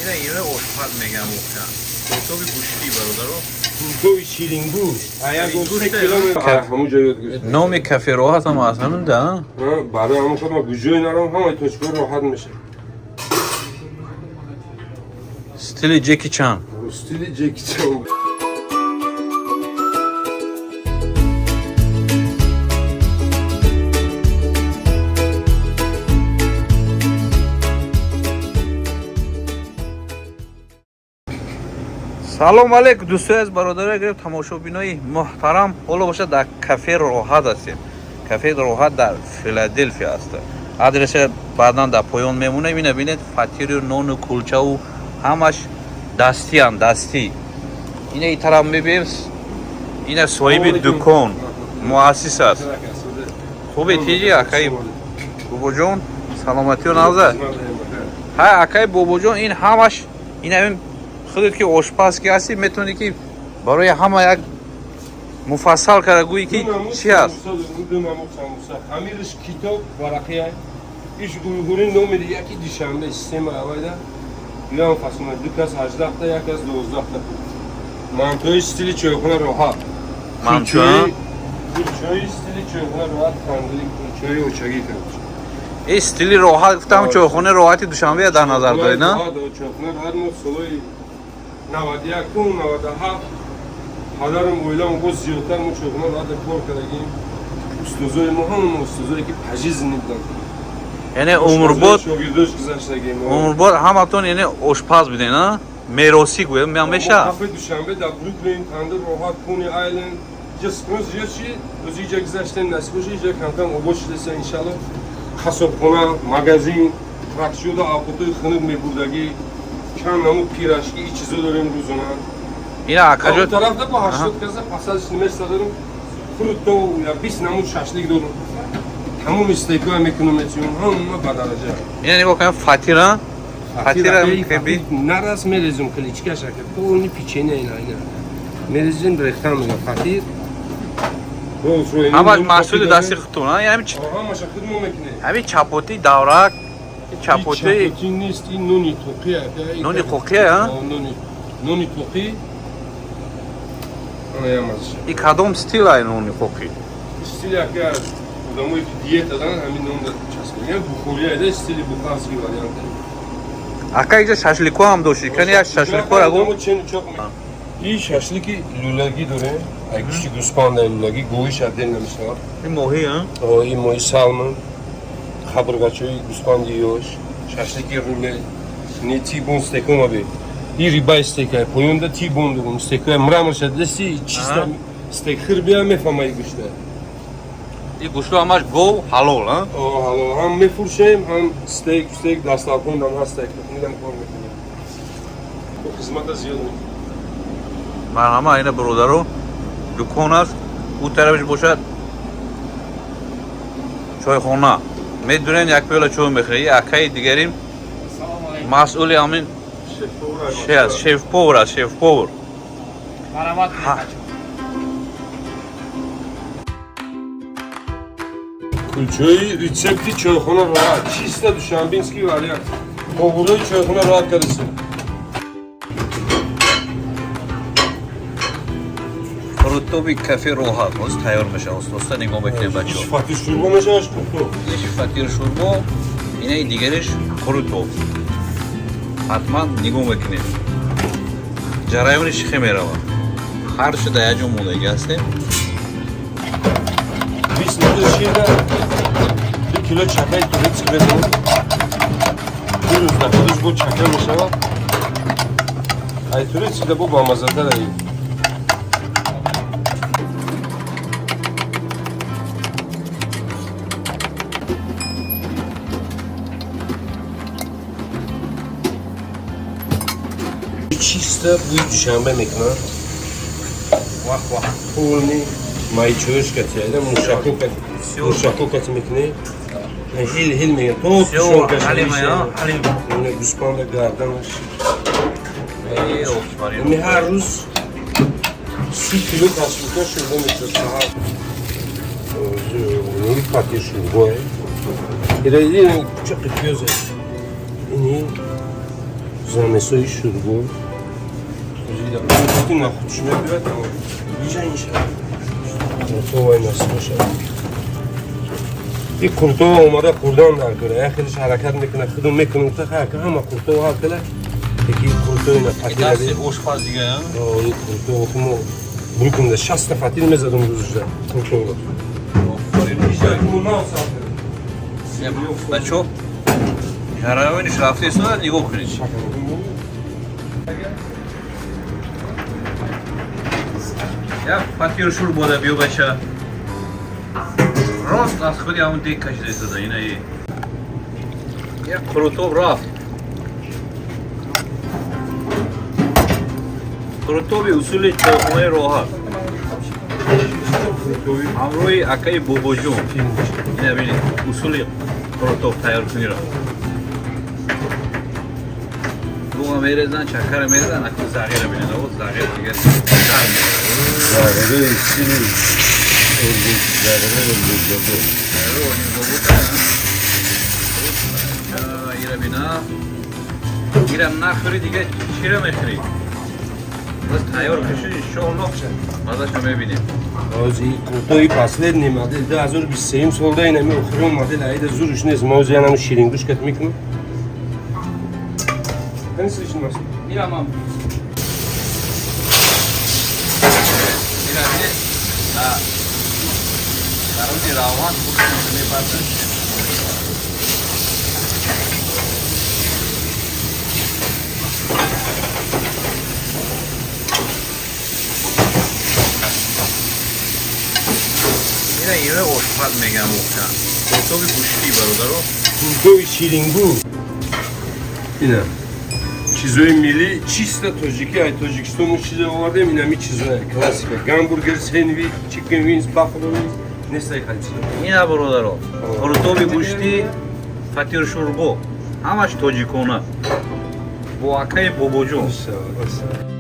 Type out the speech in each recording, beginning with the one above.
Ина ина ошпаз мегам воқеан. Қуртоби гӯштӣ, бародаро. Қуртоби ширингӯшт. А як 3 километр ҳамун ҷо ёд гирифтам. Номи кафе Роҳат ҳам аз ҳамин да? Барои ҳамун худ ман куҷое нарам, ҳамаи точкаҳо роҳат мешавад. Стили Ҷеки Чан. Стили Ҷеки Чан. Салом алейк, дӯстои аз бародарои гирифт, тамошобинои муҳтарам. Ҳоло бошад, дар кафе Роҳат ҳастем. Кафе Роҳат дар Филаделфия аст. Адреса баъдан дар поён мемонем. Ина бинед, фатиру нону кулчаву ҳамаш дастиам, дастӣ. Ина и тараф мебием, ина соҳиби дукон, муассис аст. Хуби, тиҷи, акаи Бобоҷон, саломатиё навза. Ҳа, акаи Бобоҷон, ин ҳамаш ин ҳамин худат ки ошпаз ки ҳастӣ, метавонӣ ки барои ҳама як муфассал карда гӯӣ ки чӣ ҳаст. Ду намуд самбуса. Хамириш китоб варақия. Иш уйғури номери яки Душанбе система авайда. Дуям фасона ду кас 18 та, як кас 12 та. Мантои стили чойхона роҳат. Манту? Кулчои стили чойхона роҳат, тандири кулчои очагӣ короче. Ин стили Роҳат гуфтам, чойхонаи Роҳати Душанбе дар назар доред, на? Чойхона роҳат мо солҳои 91, 97 падарам, оилам боз зиёдтар мо чойхона роҳат кор кардагим. Устозои мо ҳама устозое ки пожизненный буданд. Яъне умрбод шогирдош гузаштагим. Умрбод ҳаматон яъне ошпаз будед, на? Меросӣ гӯям мешавад. Кафе Душанбе дар Бруклин, тандир роҳат, Кони Айленд. Иҷа скрон зиёд шид, ози иҷа гузаштем, насиб боша, иҷа камкам обод шудеса, иншалло. Қассобхона, магазин, тракшиёда авқотои хунук мебурдагӣ, чанд намуд пирожки, и чизо дорем рӯзона. Ина акаҷо Тарафда бо 80 каза посадочный место дорем, фрукто, я 20 намуд шашлик дорем. Тамоми стейкҳоя мекунем, метиём, ҳама ба дараҷа. Ина нигоҳ кунем, фатира. Фатира кеби. Нарас мерезем кличкаш ака, полный печенье ина ина. Мерезем, рехтан мега фатир. Ҳама маҳсули дасти худтон, яъне Ҳамаша худ мо мекунем. Ҳамин чапоти даврак, чапоти. Чапоти нест, ин нони тоқи ака. Нони қоқия, а? Нони тоқи. Ана ямазша. И кадом стил ай нони қоқӣ? Стили ака, одамое ки диета доранд, ҳамин нон часпидан. Бухория айда, стили бухарский вариант. Ака, иҷа шашлико ҳам доштӣ. Кани як шашликора гу. И шашлики лулагӣ дорем. Ай гӯшти гӯспанда лулагӣ, говиш отдельно намешавад. Ин моҳӣ, а? Ин моҳи salmon, қабрғачои гӯспанди ёш, шашлики руле, не T-bone стейкома бе. И ribeye стейка, поёнда T-bone дорем, стейкоя мрамор шад, дести чисто стейк хир бия мефаҳма и гӯшта. И гӯшту ҳамаш гов ҳалол, а? Ҳалол, ҳам мефурӯшем, ҳам стейк, дастархондам ҳаст, стейк кухнидам кор мекунем. Хизмата зиёд мекунем. Марҳама, ина бародаро, дукон аст, ӯ тарафаш бошад чойхона. Медунен, як пиёла чой мехӯред. И акаи дигарим масъули ҳамин шеф-повар аст, шеф-повар. Марҳамат. Кулчои рецепти чойхона роҳат, чисто душанбинский вариант. Поварои чойхона роҳат кардасем. Қурутоби кафе Роҳат ҳоз тайёр мешавад. Оста нигоҳ мекунем, бачаҳо. Фатир шӯрбо мешавад, қуртоб. Иш фатир шӯрбо, инаи дигариш қурутоб. Ҳатман нигоҳ мекунем, ҷараёни чихе меравад. Ҳарчи дар як ҷо мондагӣ ҳастем. 20 литр ширда 2 кило чакаи турецкий мезанем. Ду рӯз дар худаш бо чака мешавад. Ай турецкий да бо бамаззатар ай. Чисто бӯи Душанбе мекунад. Вах, вах! Полный майчош кати, мушако кати, мушако кати мекунӣ. Ҳил ҳил мегӯяд то Всё, ҳалима, ҳалим. Гӯспанда гарданаш. Э, офарин. Ами ҳар рӯз 30 кило касбука шӯрбо мешавад саҳар. Фатир шӯрбое. Ира чақи пиёзе. Ини Замесои шӯрбо. Нахудш мебиёд, иҷа иншалла. Қуртовай насиб бошад. И қуртова омада хӯрдан дар кора. Як хелиш ҳаракат мекунад, худум мекунам, та ҳама қуртова ҳар хела. Яки қуртои на фатира. Дасти ошпаз дига. И қуртова мо буркунда 60 фатир мезадум рӯзда қуртова. Бачо, ҷараёниш рафтесуда, нигоҳ кунед. Як фатир шӯрбода биё, бача. Рост аз худи ҳамун дег кашида истода инаи. Як қурутоб рафт. Қурутоби усули чойхонаи Роҳат. Ҳамроҳи акаи Бобоҷон. Ина бинед, усули қурутоб тайёркуниро. Буға мерезан, чакара мерезан, аку зағира бинед, ово зағир дига сар мерезан. Зағири стили зағири Ӯргутзода. Ира бина. Ира нахӯри, дига чира мехӯрӣ? Боз тайёр каши, иншоаллоҳ, мазаша мебинем. Ҳозир қуртои последний модель 2023 солда, инами охирон модель, аида зурш нест. Мо ҳозир янами ширингӯш кат мекунем. Кани слышно вас? Мирамам. Ира бинед, даруни равған худшон мепазад. Ина ира ошпаз мегам воқеан. Қуртоби гӯштӣ, бародаро. Қуртои ширингӯ. Ина чизои миллӣ, чисто тоҷикӣ, ай Тоҷикистон мо чизе овардем, инами чизоя классика. Гамбургер, сэндвич, chicken wings, buffalo wings, нестай хали чизо. Ина, бародаро, қуртоби гӯштӣ, фатир шӯрбо, ҳамаш тоҷикона. Бо акаи Бобоҷон. Иншаллоҳ.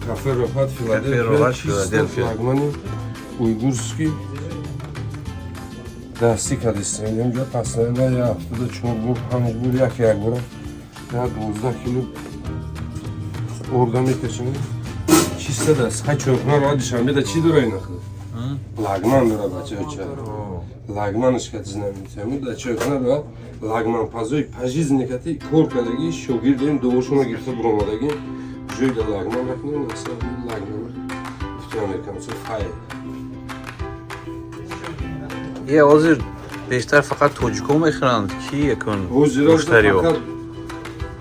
Кафе Роҳат, Кафе Роҳат, Филаделфия, чисто Филаделфия. Флагмани уйгурский дастӣ кадистем. Инҷа паснаида я ҳафтада чор бор, панҷ бор, як як бора я 12 кило орда мекашем. Чисто даст. Хай, чойхона роҳат Душанбеда чӣ дора ина худ? Лагман дора, бачаоча. Лагманаш кати знаменитый. Да, чойхона роҳат лагманпазои пожизненно кати кор кардаги шогирдем, дуошона гирифта буромадаги. Ҷойда лагман мекунем, асла лагман. Гуфти американцо фай. Е, ҳозир бештар фақат тоҷико мехӯранд, ки якун Ҳозир муштариҳо? фақат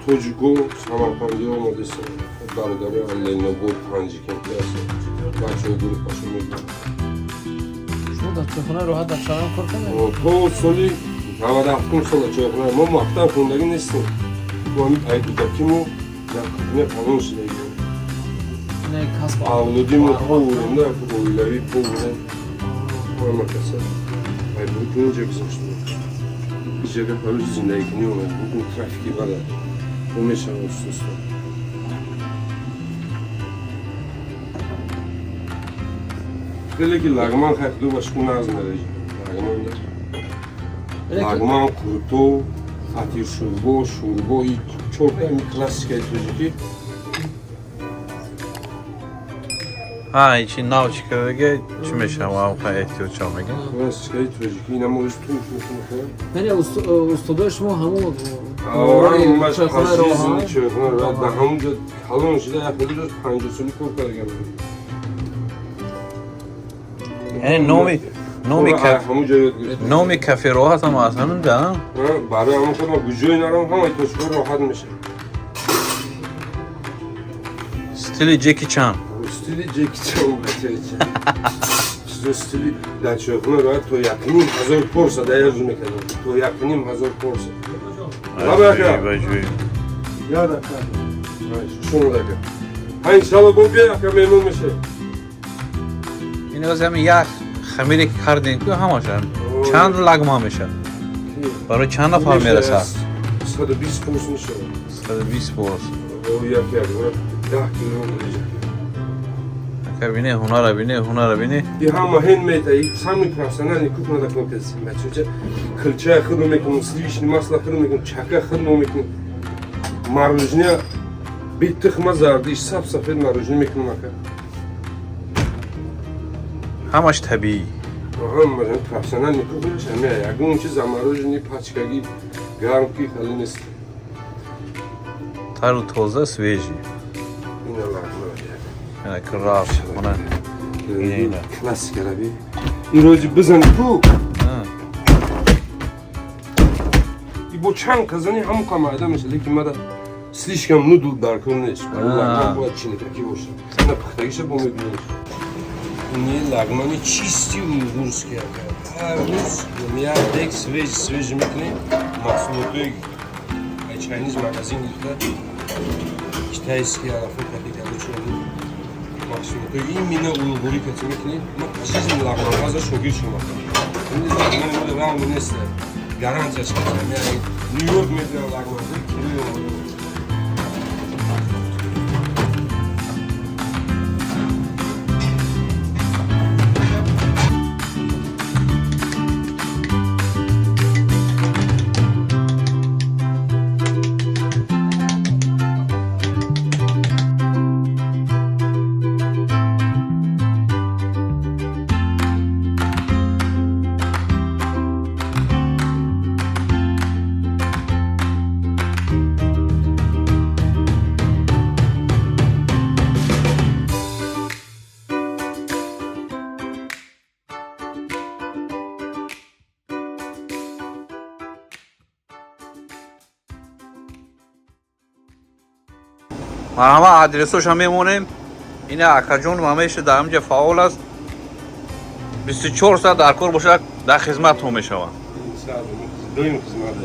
тоҷико, самарқандиҳо омадесан. Бародари Ленобод, Панҷикентӣ ҳастанд. Бачаҳои гурӯҳашо мегиранд. Шумо дар чойхонаи Роҳат дар шаҳрам кор кардед? То соли 97 сола чойхона мо мактаб хондагӣ нестем. Мо ҳамин ай кӯдакимо дар кухня калон шудагием. Не, касб. Авлодимо поварем, на оилавӣ поварем. Ҳама каса ай Бруклин ҷо гузаштем. Иҷага барои зиндагикунӣ омад. Бруклин трафики бада. Мо мешавад устоста. Хеле ки лагман хай худо ба шукр нағз мераҷ. Лагман да. Лагман, қурутов, фатир шӯрбо, шӯрбо, и чорта ами классикаи тоҷикӣ. Ҳа, ичи нав чӣ кардаге, чӣ мешавам, ха, эҳтиёт шав мега. Классикаи тоҷикӣ ина мо тун мекунем. Яъне устодои шумо ҳамон Аввал чойхонаи Роҳат? Чойхона Роҳат, дар ҳамон ҷо калон шуда, як ҳудуд 50 соли кор кардагам. Яъне номи ҳамон ҷо ёд гирифтам. Номи кафе Роҳат ҳам аз ҳамин да? Барои ҳамон худ ман куҷое нарам, ҳамаи тоҷикҳо роҳат мешавад. Стили Ҷеки Чан. Стили Ҷеки Чан, бачача. Чизо стили дар чойхона Роҳат то 1500 порса дар як рӯз мекардам. То 1500 порса. Лаба ака. Баҷӯй. Яд ака. Шумо ака. Ҳа, иншалло, бо бия ака, меҳмон мешавед. Ин оз ҳамин як хамире ки кардем ку, ҳамаша чанд лагман мешавад? Барои чанд нафар мерасад? 120 порс мешавад. 120 порс. О, як як бора. 10 килограмм биринҷ. Ака, бинӣ ҳунара, бинӣ ҳунара, бинӣ. И ҳама handmade, и самый профессиональный кухня да кор кардем. Бача, килча худо мекунем, сливочный масло худо мекунем, чака худо мекунем. Мороженое бе тухма, зардиш, сап сафед мороженое мекунем, ака. Ҳамаш табиӣ. Ҳама профессиональный кухня ҳама, ягон чиз замороженный, пачкаги, гармки хали нест. Тару тоза, свежий. Ина лагман. Ки рафт хона. Ина. Классика раби. Ин рози бизан ку. И бо чанд казани ҳамон қамайда меша, лекин мада слишком нудл дар кор нест. Лагман бояд чиникакӣ боша. На пухтагиша бо мебиниш. Ини лагмани чисти уйғурский, ака. Ҳар рӯз як дек свеж свеж мекунем. Маҳсулотои ай Chinese магазин гирифта. Китайский арафо кати, короче, маҳсулотои именно уйғурӣ кати мекунем. Ма чизи лагманпаза шогирд шумам. Ини лагмани мо равни нест. Гарантияш кати. Нью-Йорк мебирам лагманҳои килои омода. Марҳама, адресоша мемонем. Ина акаҷон ҳамеша дар ҳамҷа фаъол аст, 24 соат дар кор бошад, дар хизматҳо мешаванд. Доим хизмат.